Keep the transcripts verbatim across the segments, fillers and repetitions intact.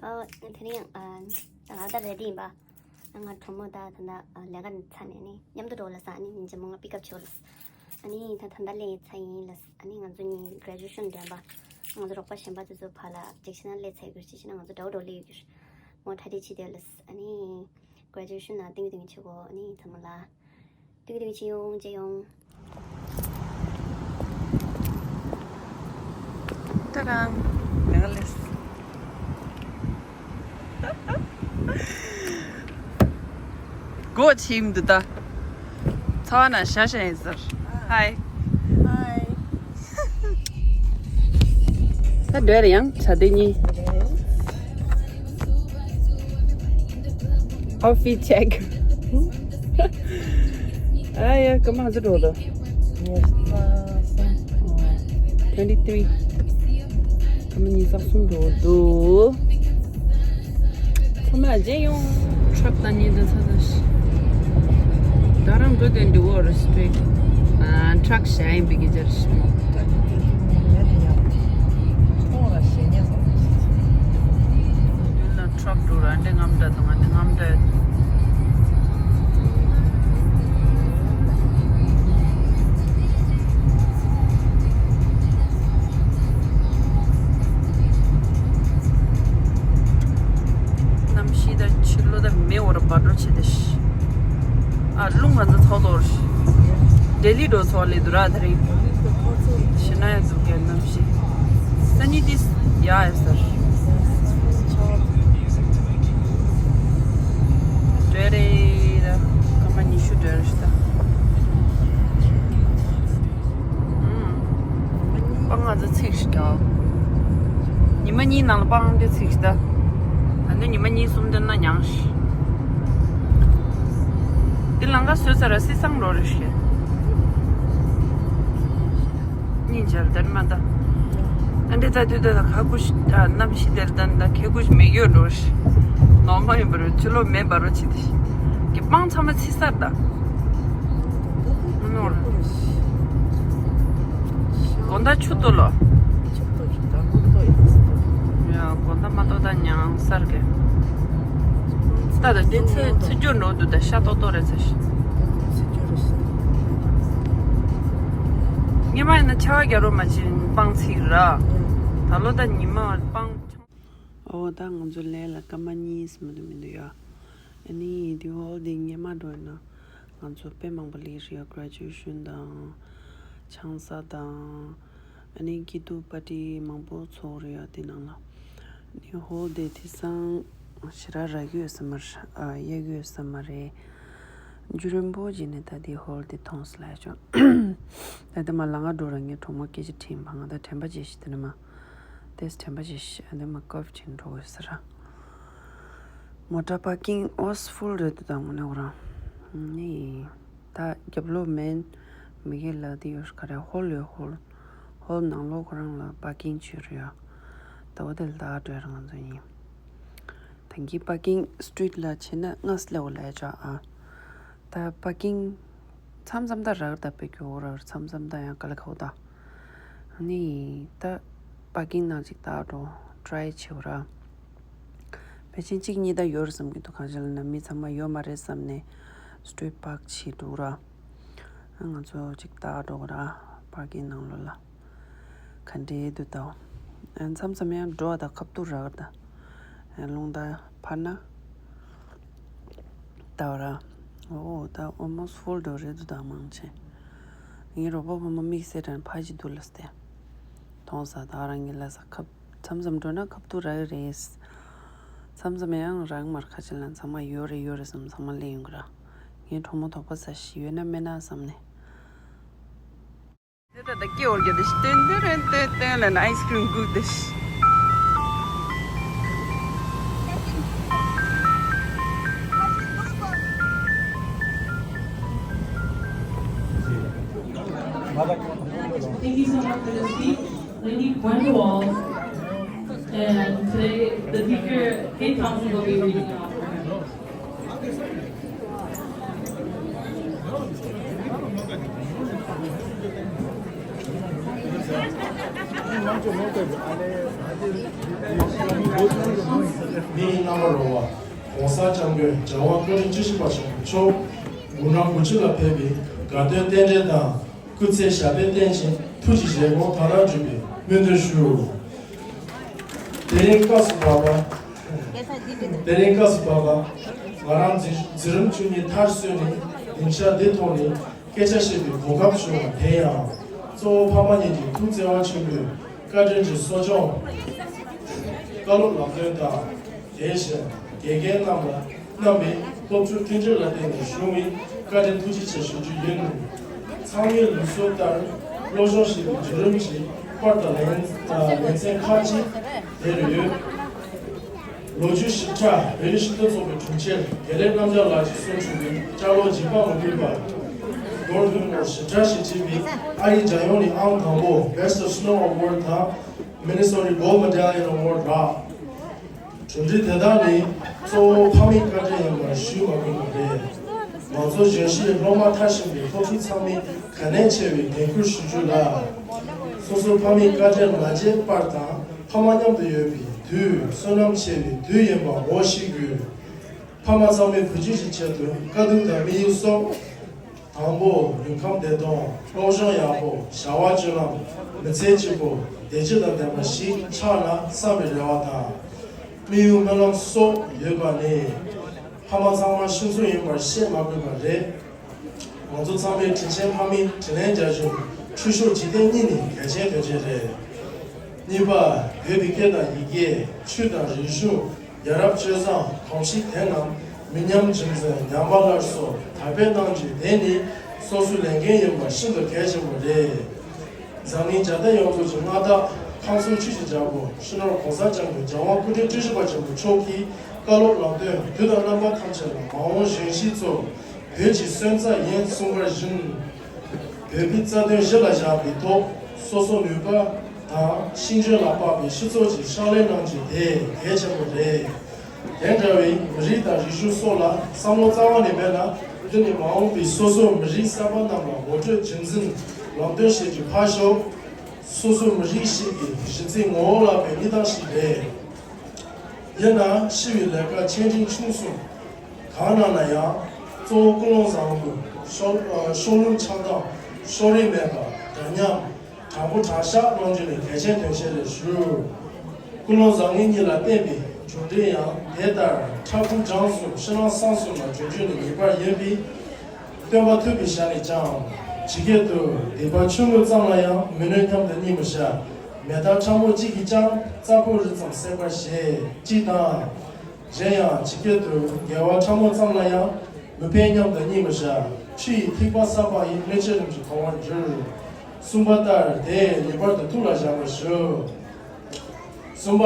ཨོ། དེ་རིང་ཨ་ད་ང་ད་རེ་ཌི་ཡིན་པ། ང་གྲོགས་མོ་ད་ད་ད་ལས་ཀ་ཚར་ནས་ནི་མཉམ་དུ་འགྲོ་ལ་ས་ནི་ཉིན་རྗེས་མ་ང་པིག་ཨབ་བྱེད་ལ། ཨ་ནི་ད་ད་ད་ལས་ཚར་ཡིན་ལ། ཨ་ནི་ང་ཚོ་གཉིས་གྷ་རེ་ཇུ་ཨེ་ཤན་འགྲན་པ། ང་ཚོ་རོགས་པ་གཞན་པ་ཚོ་ཚོ་ཕར་ལ་ཅིག་བྱས་ན་ལས་ཚར་གྱུར་ཅིག་བྱས་ན་ང་ཚོ་འདྲ་བོ་འགྲོ་ལས་ཡོད་གྱུར། མོ་ཁྲ་ཁྲི་ཆི་དེ་ལ། ཨ་ནི་གྷ་རེ་ཇུ་ཨེ་ཤན་ན་ཏིང་ཏིང་བྱེད་གོ། ཨ་ནི་ཚང་མ་ལ། ཏིག་ཏིག་ཅི་ཡོང་ཅི་ཡོང་། ཏ་རང་། ལེ་ལེས། སྒོ་ཕྱིས་འདུག་ད། ཚ་བ་ན་ཤ་ཤ་ཡིན་ཟེར། ཧའི། ཧའི། ད་འདྲ་ཡང་ཆ་དེ་གཉིས། Outfit check. ཨ་ཡ། སྐར་མ་ཚོ་འགྲོ་འདུག Twenty three. སྐར་མ་ཉི་ཤུ་རྩ་གསུམ་འགྲོ་འདུག་ཚང་མ་རྗེས་ཡོང་། ཁྲག་ད་ཉིད་དུ་ཚ་ཚ་ཞིག་ད་རང་འགྲོ་དོན་འདུག་འོ་རེ་སི་ཊི་རེཊ། ཨ་ཁྲག་ཞ་ཡིན་པའི་གི་ཅར་ཞིག་ཁྲག་འགྲོ་ར་འདྲེ་རྔམ་འདྲ་དང་ང་འདྲེ་རྔམ་འདྲ། གནམ་གཤིས་ད་ཕྱི་ལོ་ད་མེ་འོར་བ་འགྲོ་ཆེ་དེ་ཤི། ཨ་རླུང་ང་ཚོ་ཚོགས་ལོར་ལྡི་ལི་འགྲོ་ཚོགས་ལས་དུ་ར་ད་རེད། ཤི་ན་ཡང་འདུག་གས་གནམ་གཤིས། སང་ཉིན་དེ་ཡ་ཡ་ཟེར། འདྲེ་རེད་ད། སྐར་མ་ཉི་ཤུ་འདྲེ་རེད་ད། སྤང་ང་ཚོ་ཚིག་ཞིག་ཀྱང་། ཉི་མ་གཉིས་ནང་ལ་སྤང་དེ་ཚིག་ཞིག་ད། ད་ནི་ཉི་མ་གཉིས་གསུམ་དེ་ན་མྱངས་ཤིག་དེ་ལང་ཀ་བཟོས་ཚར་ར་སི་སང་འགྲོ་རེ་ཤི། གཉིས་འཇལ་དར་མ་ད། ཨ་འདྲེ་ད་དུས་ད་ད་ཁ་ཁུ་ཤི་ད་གནམ་གཤིས་དེར་ད་ད་ཁེ་ཁུ་ཤི་མེ་གྱོད་འགྲོ་ཤི། ནོར་མ་ཡིན་པ་རུ་ཕྱི་ལོ་མེ་འབར་རོ་ཆི་དེ་ཤི། གི་སྤང་ཚང་མ་ཚི་སར་ད། ནོར། དགོང་དག་ཆུ་ཏོ་ལོ། ཡ་དགོང་དག་མ་ཏོ་ད་མྱང་སར་གི་ད་ད་དེ་ཚེ་ཚེ་རྒྱུ་འགྲོ་འདུག་ད་ཤ་ཏོག་ཏོ་རེད་ཚེ་ཤི། ཉི་མ་ཡིན་ན་ཆ་བ་རྒྱ་རོ་མ་ཅིན་སྤང་ཚིག་ར། ད་ལོ་ད་ཉི་མ་སྤང་། ཨོ་ད་ང་ཚོ་ལས་ལ་སྐར་མ་གཉིས་མ་གཏོགས་མི་འདུག་ཡ། ཨ་ནི་དེ་ཧོལ་དེ་ཉི་མ་འགྲོ་ཡིན་ན། ང་ཚོ་དཔེ་མང་པོ་ལས་རེད་ཡ། གྷ་རེ་ཇུ་ཨེ་ཤན་དང་། ཆང་ས་དང་། ཨ་ནི་སྐྱིད་སྡུག་པར་ཊི་མང་པོ་ཚོགས་རེད་ཡ་དེ་ནང་ལ། ཨ་ནི་ཧོལ་དེ་དེ་སང་ཞེ་དྲག་རག་གི་ཡོད་ས་མ་རེད། ཨ་གཡར་གི་ཡོད་ས་མ་རེད། རྒྱུན་རིང་པོ་རྗེས་ནས་ད་དེ་ཧོལ་དེ་མཐོང་སོང་ལབ་ཡ་བྱུང་། ད་དེ་མ་ལ་ང་འགྲོ་ར་ངའི་གྲོགས་མོ་སྐད་ཆ་དྲིས་ཡིན་པ། ང་ད་དྲན་པ་བརྗེད་ཤི་དེ་ནས་མ། དེས་དྲན་པ་བརྗེད་ཤི། ཨ་ནི་མ་ཀོབ་ཅིག་འགྲོ་དགོས་ས་ར། མོ་ཊ་པར་ཀིང་ཨོས་ཧྥུལ་རེད་འདུག་ད་དངོས་གནས་ཁོ་རང་། ནི། ད་རྒྱབ་ལོགས་མེན། མི་གེ་ལ་དེ་ཡོད་ག་རེ་ཧོལ་ཡོད་ཧོལ། ཧོལ་ནང་ལོགས་ཁོ་རང་ལ་པར་ཀིང་བྱོས་རེད་ཡ། ད་འོ་དེ་ལ་ད་འགྲོ་ཡ་ར་ང་ཚོ་ཡིན། ད་གི་པར་ཀིང་སི་ཊི་རིཊ་ལ་བྱས་ན་ལྔ་སླེ་འོ་ལ་ཡ་ཅག་ཨ། ད་པར་ཀིང་མཚམས་མཚམས་ད་རག་ད་པེ་ཀྱོ་འོ་ར་མཚམས་མཚམས་ད་ཡང་ག་ལ་ཁའོ་ད། ནི་ད་པར་ཀིང་ནང་ཅིག་ད་འགྲོ་ཊི་རའི་བྱེད་འོ་ར། ཕལ་ཆེར་གཅིག་གཉིས་ད་ཡོད་རེད་བསམ་གྱི་འདུག་གང་ཅི་ལབ་ན་མི་ཚང་མ་ཡོད་མ་རེད་བསམ་ནས་སི་ཊི་རིཊ་པར་ཀི་བྱེད་འདུག་ར། ང་ཚོ་ཅིག་ད་འགྲོ་གི་ར་པར་ཀིང་ནང་ལོགས་ལ། ག་འདྲའི་འདུག་ད། མཚམས་མཚམས་ཡང་འགྲོ་བ་ད་ཁ་ཐུག་རག་ད། རླུང་རྟ་འཕར་ན། ད་བ་ར། འོ་ད་ཨོལ་མོ་སི་ཧྥུལ་འགྲོ་རེད་འདུག་ད་མང་ཆེ། ངའི་རོགས་པ་ཕོ་མོ་དམིགས་བསལ་དྲན་ཕ་ཅི་འདུག་ལ་སྟེ། མཐོང་ས་ད་རང་གི་ལ་ས་ཁབ་མཚམས་མཚམས་འགྲོ་ན་ཁ་ཐུག་རག་གི་རེད། མཚམས་མཚམས་ཡང་རག་མར་ཁ་ཆེ་ལ་ཚང་མ་ཡོད་རེད་ཡོད་རེད་བསམ་ཚང་མ་ལེན་ཡོང་གི་ར། ངའི་གྲོགས་མོ་དོགས་པ་ཟ་ཤི་ཡོད་ན་མེད་ན་བསམ་ནས། དེ་ལྟ་ད་སྐྱེ་བོར་རྒྱ་དེ་ཤི་ཏན་ཏན་རན་ཏན་ཏན་ལ་ན་ཨའི་སི་ཀྲིམ་སྒུག་དེ་ཤི། Thank you so much for the speech. Thank you, one to all. And today, the speaker, Kate Thompson, will be reading the offertory. མི་ཡི་རྣམ་པར་རོལ་བ། ༸གོང་ས་༸སྐྱབས་མགོན་རྒྱལ་དབང་སྐུ་ཕྲེང་བཅུ་བཞི་པ་ཆེན་པོ་མཆོག་དགུང་གྲངས་དགུ་བཅུ་ལ་ཕེབས་པའི་དགའ་སྟོན་རྟེན་འབྲེལ་དང་། སྐུ་ཚེ་ཞབས་པད་བརྟན་ཅིང་ཐུགས་ཀྱི་བཞེད་དགོངས་མཐའ་དག་འགྲུབ་པའི་སྨོན་འདུན་ཞུ། དེ་རིང་སྐབས་སུ་བབས་པ། དེ་རིང་སྐབས་སུ་བབས་པ། ང་རང་འཛིན་འཛིན་རིམ་བཅུ་གཉིས་མཐར་སོན་ནས་སྡིངས་ཆ་འདི་ཐོག་ནས་སྐད་ཆ་བཤད་པའི་གོ་སྐབས་བྱུང་བ། དེ་ཡང་གཙོ་བོ་ཕ་མ་གཉིས་ཀྱི་ཐུགས་བརྩེ་བ་ཆེན་པོས་བཀའ་དྲིན་གྱི་གསོ་སྦྱོང་། བཀའ་སློབ་ལམ་སྟོན་དང་། དེ་བཞིན་དགེ་རྒན་རྣམས་ལ་གནང་བའི་སློབ་ཕྲུག་མཐུན་སྒྲིལ་ལ་བརྟེན་ནས་བྱུང་བའི་བཀའ་དྲིན་ཐུགས་རྗེ་ཆེ་ཞུ་རྒྱུ་ཡིན། ཚང་མའི་ལུགས་སྲོལ་ལྟར་སློབ་སྦྱོང་བྱེད་པའི་བརྒྱུད་རིམ་གྱི་པར་དང་ལེ་ལེ་ཚན་ཁག་ཅིག་དེར་ཡོད། ལོ་རྒྱུས་ཞིབ་ཕྲ། བོད་རིགས་སྤྱི་མཐུན་ཚོགས་པའི་དྲུང་ཆེ་དགེ་ལེགས་རྣམ་རྒྱལ་ལགས་ཀྱིས་གསུང་གྲུབ་པའི་ལྕགས་ལོ་འཇིགས་པ་མ་ལུས་པ། མདོར་བསྡུས་ནས་ཞིབ་ཕྲ་ཞིག་བྲིས་པའི་ཨ་རིའི་རྒྱལ་ཡོངས་ནས་ཨང་དང་པོ་Best of Snow Award དང་Minnesota Gold Medallion Award ལགས། གྲུབ་འབྲས་དེ་དག་ནི་གཙོ་བོ་ཕ་མའི་བཀའ་དྲིན་ཡིན་པར་ཞུས་མ་དགོས་པ་རེད། ང་ཚོ་གཞོན་སྐྱེས་སློབ་མ་མཐར་ཕྱིན་པའི་སློབ་ཕྲུག་ཚང་མས་གལ་གནད་ཆེ་བའི་འགན་ཁུར་ཞུ་རྒྱུ་ལ། སོ་སོའི་ཕ་མའི་བཀའ་དྲིན་མ་བརྗེད་པར་དང་། ཕ་མ་མཉམ་དུ་ཡོད་པའི་དུས་བསོད་ནམས་ཆེ་བའི་དུས་ཡིན་པ་ངོ་ཤེས་དགོས། ཕ་མ་ཚང་མས་བུ་རྒྱུད་ཀྱི་ཆེད་དུ་དཀའ་སྡུག་དང་དམིགས་ཡུལ་སོགས། དང་པོ། ལུས་ཁམས་བདེ་ཐང་། སློབ་སྦྱོང་ཡག་པོ། བྱ་བ་སྤྱོད་ལམ། མི་ཚེ་སྐྱིད་པོ། བདེ་སྐྱིད་དང་ལྡན་པ་ཞིག་ཆགས་ན་བསམ་པའི་རེ་བ་དང་། དམིགས་ཡུལ་སྨོན་ལམ་སོགས་ཡོད་པ་ནི། ཕ་མ་ཚང་མ་ཤིང་བཟོ་ཡིན་པར་བཤད་མ་དགོས་པ་རེད། ང་ཚོ་ཚང་མས་དྲིན་ཆེན་ཕ་མའི་དྲིན་ལན་འཇལ་རྒྱུར་ཁྲུས་གཤོག་འཇིག་རྟེན་གཉིས་ནས་གལ་ཆེན་དོན་ཆེན་རེད། གཉིས་པ། བོད་པའི་སྐད་དང་ཡི་གེ། ཆོས་དང་རིག་གཞུང་། ཡ་རབས་སྤྱོད་བཟང་། གོམས་གཤིས་དེ་རྣམས་མི་ཉམས་རྒྱུན་འཛིན། ཉམས་པ་སླར་གསོ་དར་སྤེལ་གནང་རྒྱུ་དེ་ནི་སོ་སོའི་ལས་འགན་ཡིན་པ་ཤིན་ཏུ་གལ་ཆེན་པོ་རེད། འཛམ་གླིང་རྒྱལ་བསྟན་ཡོངས་རྫོགས་ཀྱི་མངའ་བདག་ཁམས་གསུམ་ཆོས་ཀྱི་རྒྱལ་པོ་སྤྱི་ནོར་༸གོང་ས་༸སྐྱབས་མགོན་རྒྱལ་དབང་སྐུ་ཕྲེང་བཅུ་བཞི་པ་ཆེན་པོ་མཆོག་གིས་བཀའ་སློབ་ལམ་སྟོན་དུས་དང་རྣམ་པ་ཐམས་ཅད་ལ་མ་འོངས་གཞོན་སྐྱེས་ཚོ་བོད་ཀྱི་སོན་རྩ་ཡིན་གསུངས་པ་བཞིན། བོད་པའི་རྩ་དོན་གཞི་ལ་བཞག་པའི་ཐོག་སོ་སོ་ནུས་པ་དང་ཤེས་འཇོན་ལ་དཔག་པའི་སྤྱི་ཚོགས་ཀྱི་ཕྱག་ལས་གནང་རྒྱུ་དེ་གལ་ཆེན་པོ་རེད། དེ་འདྲ་བའི་མི་རིགས་དང་རིག་གཞུང་སོགས་ལ་བསམ་བློ་རྩ་བ་ནས་མེད་ན། འདི་ནི་མ་འོངས་པའི་སོ་སོ་མི་རིགས་གསར་པ་རྣམས་ལ་ངོ་སྤྲོད་རྒྱུན་འཛིན་ལམ་སྟོན་བྱེད་རྒྱུ་ཕར་ཞོག་སོ་སོ་མི་རིགས་ཤིག་གི་གཞི་རྩའི་ངོ་བོ་ལ་ཕན་གནས་སྟངས་ཤིག་རེད། ཡིན་ན་ཤི་བའི་ལས་ཀ་ཆེ་འབྲིང་ཆུང་གསུམ་གང་གནང་ན་ཡང་། གཙོ་བོ་ཀུན་སློང་བཟང་པོ། ཕྱོགས་ཕྱོགས་ལྷུང་ཆགས་སྡང་། ཕྱོགས་རིས་མེད་པ། འདྲ་མཉམ། དྲང་པོ་དྲང་བཞག་གནང་རྒྱུ་ནི་གལ་ཆེན་དོན་ཆེན་རེད་ཞུ། ཀུན་སློང་བཟང་ངན་གཉིས་ལ་བརྟེན་པའི་འབྱུང་འབྲས་ཡང་དེ་ལྟར་ཕྲ་ཕུང་སྦྱངས་གསུམ་ཕྱི་ནང་གསང་གསུམ་ལ་འབྱུང་རྒྱུ་ནི་ངེས་པར་ཡིན་པས། སྟོན་པ་ཐུབ་པའི་ཞལ་ནས་ཀྱང་། ཇི་སྐད་དུ། སྡིག་པ་ཆུང་ངུ་ཙམ་ལ་ཡང་། མི་གནོད་སྙམ་དུ་གཉིད་མི་བྱ། མེ་སྟག་ཕྲ་མོ་གཅིག་གིས་ཀྱང་། རྩྭ་ཕུང་རི་ཙམ་སྲེག་པར་བྱེད། ཅེས་དང་། གཞན་ཡང་ཇི་སྐད་དུ། དགེ་བ་ཕྲ་མོ་ཙམ་ལ་ཡང་། མི་ཕན་སྙམ་དུ་གཉིད་མི་བྱ། ཆུ་ཡི་ཐིགས་པ་བསགས་པ་ཡིས། སྣོད་ཆེན་རིམ་གྱིས་གང་བར་འགྱུར། གསུངས་པ་ལྟར་དེ་ངེས་པར་དུ་ཐུགས་ལ་བཞག་པར་ཞུ། གསུམ་པ།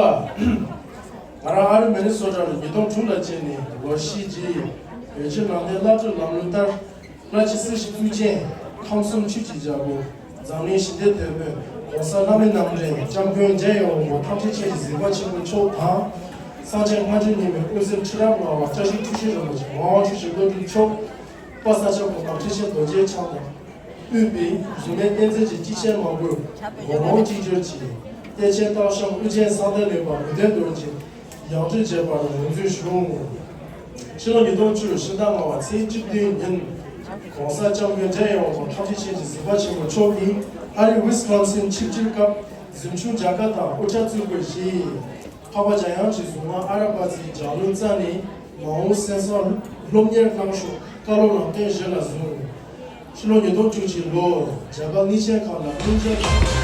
ང་རང་ཨ་རི་མི་ནི་སོ་ཊ་ལ་ཉིས་སྟོང་དྲུག་ལ་སྐྱེས་ནས་ལོ་བཞི་རྗེས་བོད་བརྒྱུད་ནང་བསྟན་བསླབ་གྲྭའི་ལམ་ལུགས་ལྟར། བླ་སྤྱི་སྲིད་ཞིའི་གཙུག་རྒྱན། ཁམས་གསུམ་ཆོས་ཀྱི་རྒྱལ་པོ། འཛམ་གླིང་ཞི་བདེའི་དེད་དཔོན། ༸གོང་ས་བླ་མའི་རྣམ་འདྲེན། ༸སྐྱབས་མགོན་རྒྱལ་ཡོངས་མགོན་པོ་ཐམས་ཅད་མཁྱེན་ཅིང་གཟིགས་པ་ཆེན་པོ་མཆོག་དང་། གསང་ཆེན་སྔ་འགྱུར་རྙིང་མའི་དབུ་འཛིན་ཁྲི་རབས་ལྔ་པ་བཀྲ་ཤིས་ཐུགས་རྗེ་རིན་པོ་ཆེ། ངག་དབང་ཆོས་ཀྱི་བློ་གྲོས་མཆོག། པ་ས་སྐྱབས་གོང་མ་ཁྲི་ཆེན་རྡོ་རྗེ་འཆང་དང་། དབུས་པའི་གཟུ་མེད་བསྟན་འཛིན་གྱི་སྐྱེས་ཆེན་མང་པོས་དགུང་ལོ་གཅིག་གྱུར་གྱི་བསྟན་ཆེན་སྟག་ཤམ་ཨུ་རྒྱན་བསམ་གཏན་གླིང་པ་མི་བསྟན་རྡོ་རྗེ་ཡང་སྤྲུལ་བྱས་པར་ངོས་འཛིན་ཞུ། ཕྱི་ལོ་ཉིས་སྟོང་བཅུ་ཕྱི་ཟླ་ལྔ་བ་ཚེས་བཅུ་བདུན་ཉིན་༸གོང་ས་༸སྐྱབས་མགོན་རྒྱལ་ཡོངས་མགོན་པོ་ཐམས་ཅད་མཁྱེན་ཅིང་གཟིགས་པ་ཆེན་པོ་མཆོག་གིས་ཨ་རིའི་ཝི་སི་ཀོན་སིན་ཆིབས་བསྒྱུར་སྐབས་གཟིམ་ཆུང་མཇལ་ཁ་དང་དབུ་སྐྲ་བཙུགས་དགོས་ཞེས། འཕགས་པ་འཇམ་དབྱངས་ཀྱི་གཟུངས་སྔགས་ཨ་ར་པ་ཙིའི་ལྗགས་ལུང་བསྩལ་ནས་མ་འོངས་གསན་བསམ་སློབ་གཉེར་གནང་ཤོག་བཀའ་སློབ་ལམ་སྟོན་གཞིར་ལ་བཟུང་། ཕྱི་ལོ་ཉིས་སྟོང་བཅུ་གཅིག་ལོར་རྒྱ་གར་གླིང་ཆེན་ཁག་ལ་གླིང་རྒྱལ་དང་